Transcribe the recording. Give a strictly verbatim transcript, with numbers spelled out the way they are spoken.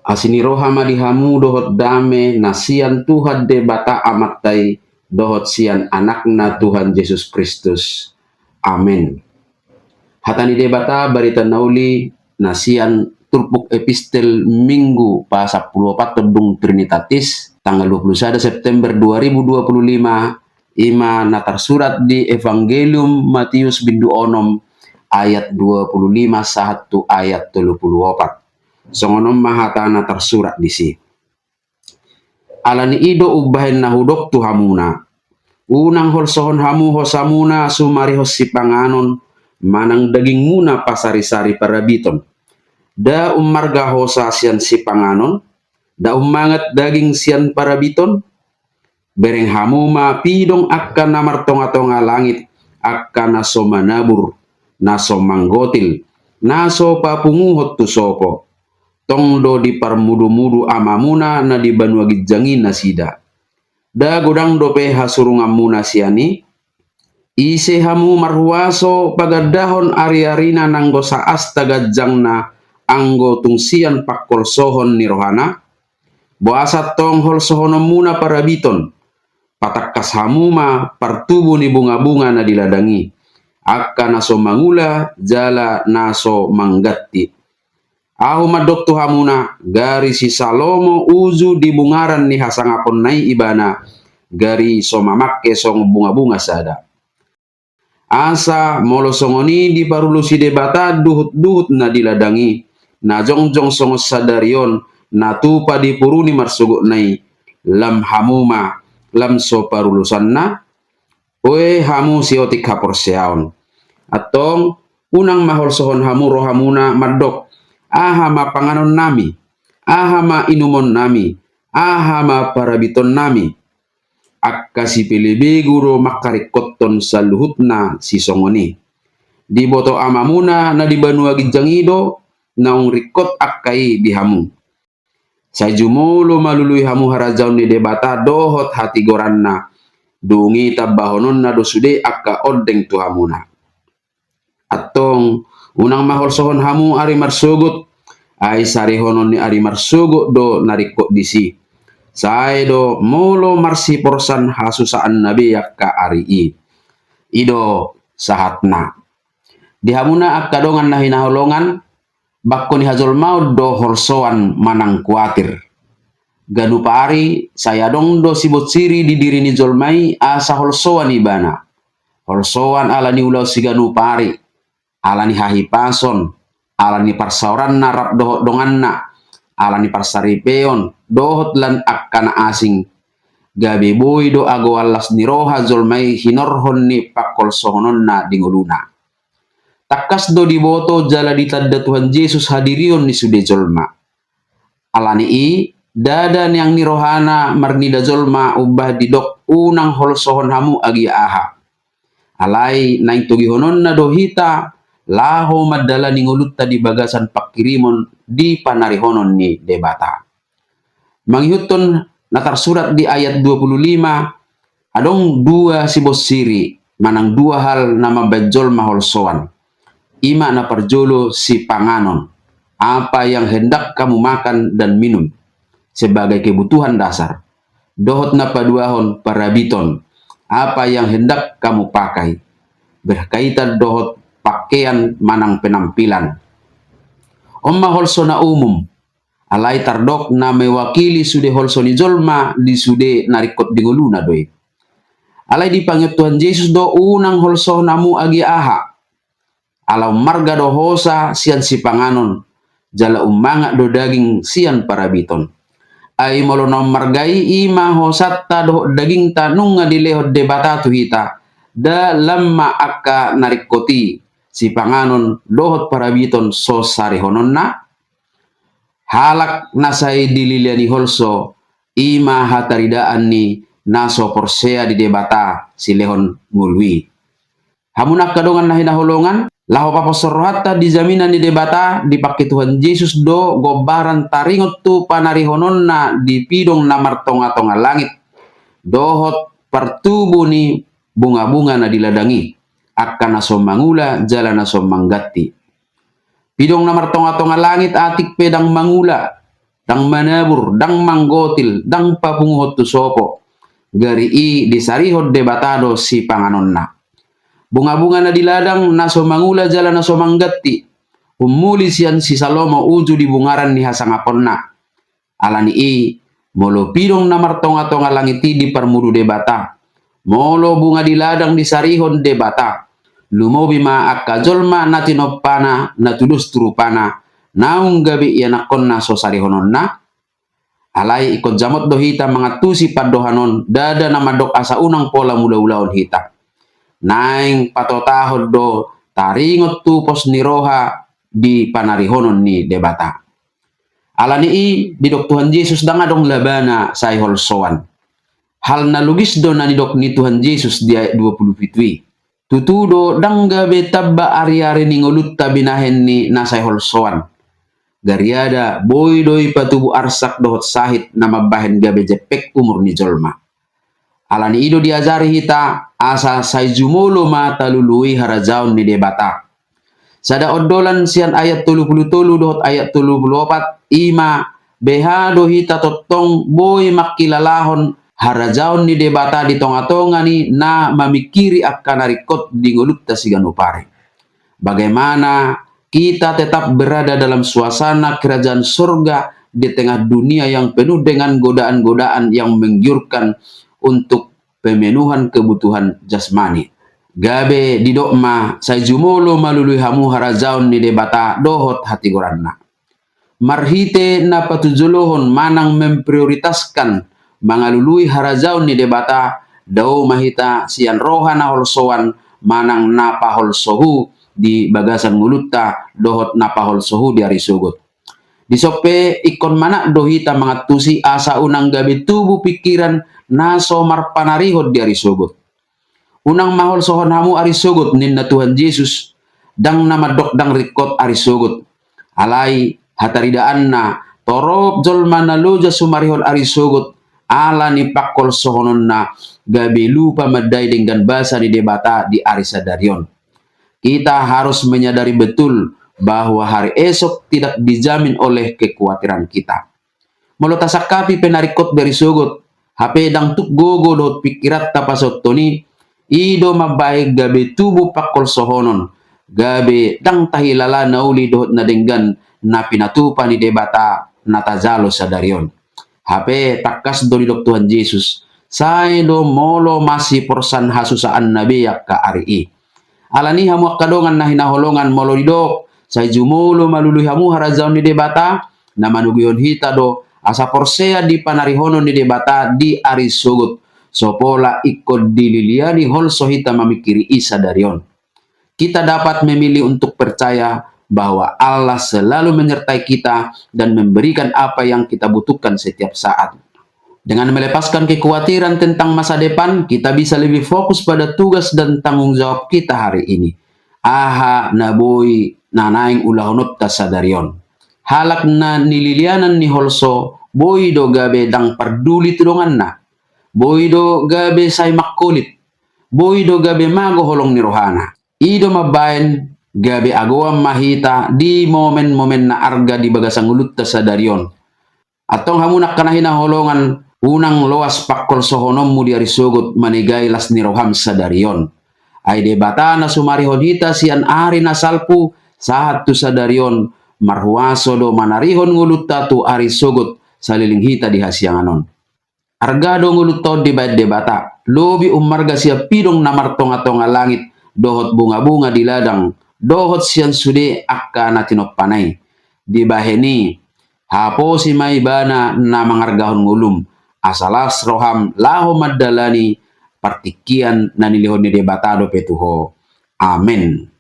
Asi ni roha ma di hamu dohot dame na sian Tuhan Debata Amanta i dohot sian Anakna Tuhan Jesus Kristus. Amen. Hata ni Debata, barita na uli na sian turpuk epistel Minggu pasampulu opat dung Trinitatis, tanggal dua puluh sada September dua ribu dua puluh lima, ima na tarsurat di Evangelium Matius bindu onom ayat dua puluh lima sahat tu ayat tolu puluh opat. Songon on ma hata na tarsurat disi. Ala ni i do umbahen na hudok tu hamuna: Unang holsohon hamu hosamuna sumarihon sipanganon manang dagingmuna pasarisari parabiton. Nda ummarga hosa sian sipanganon, nda ummangat daging sian parabiton? Bereng hamu ma pidong angka na martongatonga langit, angka na so manabur, na so manggotil, na so papunguhon tu sopo. Tong do diparmudumudu Amamuna na di banua ginjang i nasida. Nda godang dope hasurunganmuna sian i? Ise hamu marhuaso pagandahon ariarina nanggo saasta ganjangna anggo tung sian pangholsohon ni rohana? Boasa tong holsohononmuna parabiton, patangkas hamu ma partubu ni bungabunga na di ladang i, angka na so mangula jala na so mangganti. Ahu mandok tu hamuna, gari si Salomo uju di bungaran ni hasangaponna i ibana, gari so mamangke songon bungabunga sada. Asa molo songon i diparulosi Debata duhutduhut na di ladang i, na jongjong songon sadari on, na tupa dipuruni marsogotna i, lam hamu ma lam so parulosanna? Oe hamu siotik haporseaon. Antong, unang ma holsohon hamu rohamuna mandok: Aha ma panganonnami? Aha ma inumonnami? Aha ma parabitonnami? Angka sipelebegu do mangkaringkothon saluhutna sisongon i. Diboto Amamuna na di banua ginjang i do naung ringkot angka i di hamu. Sai jumolo ma lului hamu harajaon ni Debata dohot hatigoranna, dung i tambahononna do sude angka ondeng tu hamuna. Antong, unang ma holsohon hamu ari marsogot, ai sarihonon ni ari marsogot do na ringkot disi. Sae do molo marsiporsan hasusaanna be angka ari i. I do sahatna. Di hamuna angka dongan na hinaholongan, bangko ni hajolmaon do holsoan manang kuatir. Ganup ari sai adong do sibonsiri di diri ni jolma i asa holsoan ibana. Holsoan ala ni ulaon siganup ari, ala ni hahipason, ala ni parsaoranna rap dohot donganna, ala ni parsaripeon, dohot lan angka na asing. Gabe boi do agoan las ni roha jolma i hinorhon ni pangholsohononna di ngoluna. Tangkas do diboto jala ditanda Tuhan Jesus hadirion ni sude jolma. Ala ni i, ndada niang ni rohana marnida jolma umbahen didok unang holsohon hamu agia aha. Alai naeng togihononna do hita laho mandalani ngolunta di bagasan panghirimon di panarihonon ni Debata. Mangihuthon na tarsurat di ayat dua puluh lima, adong dua sibonsiri manang dua hal na mambaen jolma holsoan. Ima na parjolo sipanganon, apa yang hendak kamu makan dan minum, sebagai kebutuhan dasar. Dohot na paduahon parabiton, apa yang hendak kamu pakai, berkaitan dohot pakean manang penampilan. On ma holso na umum, alai tardok na mewakili sude holso ni jolma di sude na ringkot di ngoluna do i. Alai dipangido Tuhan Jesus do unang holsohon hamu agia aha. Ala ummarga do hosa sian sipanganon, jala ummangat do daging sian parabiton. Ai molo na ummarga i, ima hosanta dohot dagingta nunga dilehon Debata tu hita, nda lam ma angka na ringkot i, sipanganon dohot parabiton so sarihononna? Halak na sai dililiani holso, ima hataridaan ni na so porsea di Debata silehon ngolu i. Hamuna angka dongan na hinaholongan, laho paposhon rohanta di jaminan ni Debata, dipangke Tuhan Jesus do gombaran taringot tu panarihononna di pidong na martongatonga langit dohot partubu ni bungabunga na di ladang i, angka na so mangula jala na so mangganti. Pidong na martongatonga langit atik pe ndang mangula, ndang manabur, ndang manggotil, ndang papunguhon tu sopo. Gari i disarihon Debata do sipanganonna. Bunga-bunga na di ladang na so mangula jala na so mangganti, ummuli sian si Salomo uju di bungaran ni hasangaponna. Ala ni i, molo pidong na martonga-tonga langit i diparmudu Debata, molo bunga di ladang disarihon Debata, lumobi ma angka jolma na tinompana na tudos tu rupana, naung gabe ianakhonna so sarihononna? Alai ingkon jamot do hita mangantusi pandohan on, ndada na mandok asa unang pola mula-ulaon hita. Naeng patotahon do taringot tu pos ni roha di panarihonon ni Debata. Ala ni i, didok Tuhan Jesus ndang adong labana sai holsoan. Hal na logis do na nidok ni Tuhan Jesus di ayat dua pulu pitu i. Tutu do ndang gabe tamba ari-ari ni ngolunta binahen ni na sai holsoan. Gariada boi do ipatubu arsak dohot sahit na mambahen gabe jempek umur ni jolma. Ala ni i do diajari hita asa sai jumolo ma talului harajaon ni Debata. Sada ondolan sian ayat tolu pulu tolu dohot ayat tolu pulu opat, i ma, beha do hita tongtong boi mangkilalahon harajaon ni Debata di tonga-tonga ni na mamingkiri angka na ringkot di ngolunta siganup ari. Bagaimana kita tetap berada dalam suasana kerajaan sorga di tengah dunia yang penuh dengan godaan-godaan yang menggiurkan untuk pemenuhan kebutuhan jasmani. Gabe didok ma, sai jumolo ma lului hamu harajaon ni Debata dohot hatigoranna. Marhite na patujolohon manang memprioritaskan mangalului harajaon ni Debata, dao ma hita sian roha na holsoan manang na paholsohu di bagasan ngolunta dohot na paholsohu di ari sogot. Dison pe ingkon manat do hita mangantusi asa unang gabe tubu pingkiran na so marpanarihon di ari sogot. Unang ma holsohon hamu ari sogot, ninna Tuhan Jesus, ndang na mandok ndang ringkot ari sogot. Alai hataridaanna, torop jolma na loja sumarihon ari sogot ala ni pangholsohononna gabe lupa mandai denggan basa ni Debata di ari sadari on. Kita harus menyadari betul bahwa hari esok tidak dijamin oleh kekuatiran kita. Molo tasangkapi pe na ringkot di ari sogot, hape ndang tuk gogo dohot pingkiranta pasaothon i, i do mambahen gabe tubu pangholsohonon, gabe ndang tahilala na uli dohot na denggan na pinatupa ni Debata na tajalo sadari on. Hape tangkas do didok Tuhan Jesus, sai do molo masiporsan hasusaan na be angka ari i. Ala ni i hamu angka dongan na hinaholongan, molo didok, sai jumolo ma lului hamu harajaon ni Debata, na manogihon hita do asa porsea di panarihonon ni Debata di ari sogot, so pola ingkon dililiani holso hita mamingkiri i sadari on. Kita dapat memilih untuk percaya bahwa Allah selalu menyertai kita dan memberikan apa yang kita butuhkan setiap saat. Dengan melepaskan kekhawatiran tentang masa depan, kita bisa lebih fokus pada tugas dan tanggung jawab kita hari ini. Aha na boi na naeng ulahononta sadari on. Halak na nililianan ni holso, boi do gabe ndang parduli tu donganna. Boi do gabe sai mangkolit. Boi do gabe mago holong ni rohana. I do mambahen gabe agoan ma hita di momen-momen na arga di bagasan ngolunta sadari on. Antong hamu angka na hinaholongan, unang loas pangholsohononmu di ari sogot manegai las ni roham sadari on. Ai Debata na sumarihon hita sian ari na salpu sahat tu sadari on, marhuaso do manarihon ngolunta tu ari sogot saleleng hita di hasiangan on. Arga do ngolunta on dibahen Debata, lobi umarga sian pidong na martonga-tonga langit, dohot bunga-bunga di ladang, dohot sian sude angka na tinompana i. Dibahen i, haposi ma ibana na mangargahon ngolum, asa las roham laho mandalani partingkian na nilehon ni Debata dope tu ho. Amen.